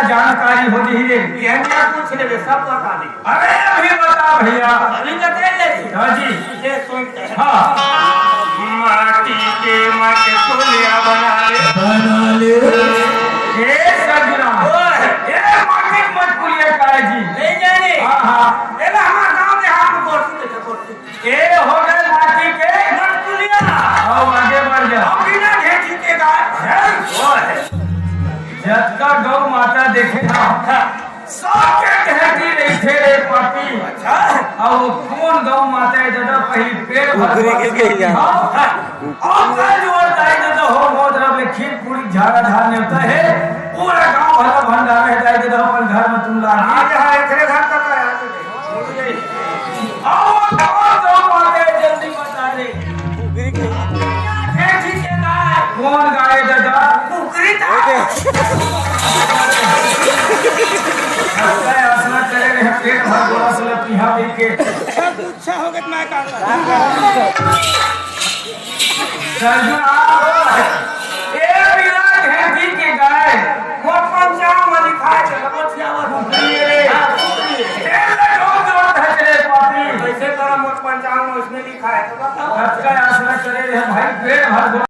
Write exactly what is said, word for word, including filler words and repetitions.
जानकारी हो जी रे। ये क्या पूछ लेबे, सब बता दे। अरे अभी बता भैया। अभी तो दे दे। हाँ जी। ये सुन। हाँ। माटी के मटकुलिया बना ले। बना ले। ए सजना। ओए। ए माटी के मटकुलिया का है जी? नहीं जाने। हाँ, हाँ। ए ना हमारे गांव में हाथ में बोलती है, बोलती। ए हो गए माटी के मटकुलिया। आओ आगे बढ़ जा। आओ बिना घेंटी के गाय। हैं? वो है। जतका गौ माता देखे ना, सबके घेंटी रहिथे रे पापी। अच्छा। अब वो कौन गौ माता है दादा, पहली पेट भर कुकरी के कही जाना। हाँ। और कल जो बताए दादा हो, मौत रब ले खीर पूरी झाड़ा धार नेवता है, पूरा गांव भला भंडारा है दाई दादा अपन घर में तुम ला। आज हाँ, एकरे घर तक आया। आओ, आओ, आओ, आ गए, जल्दी बता दे। कुकरी के। ये ठीक है, गाय। कौन गाय दादा? कुकरी का। लगता है, असला करे रहे, पेट भर गोला से लपटिया पी के। अच्छा, अच्छा हो गया, मैं कहा। सरजू, आओ।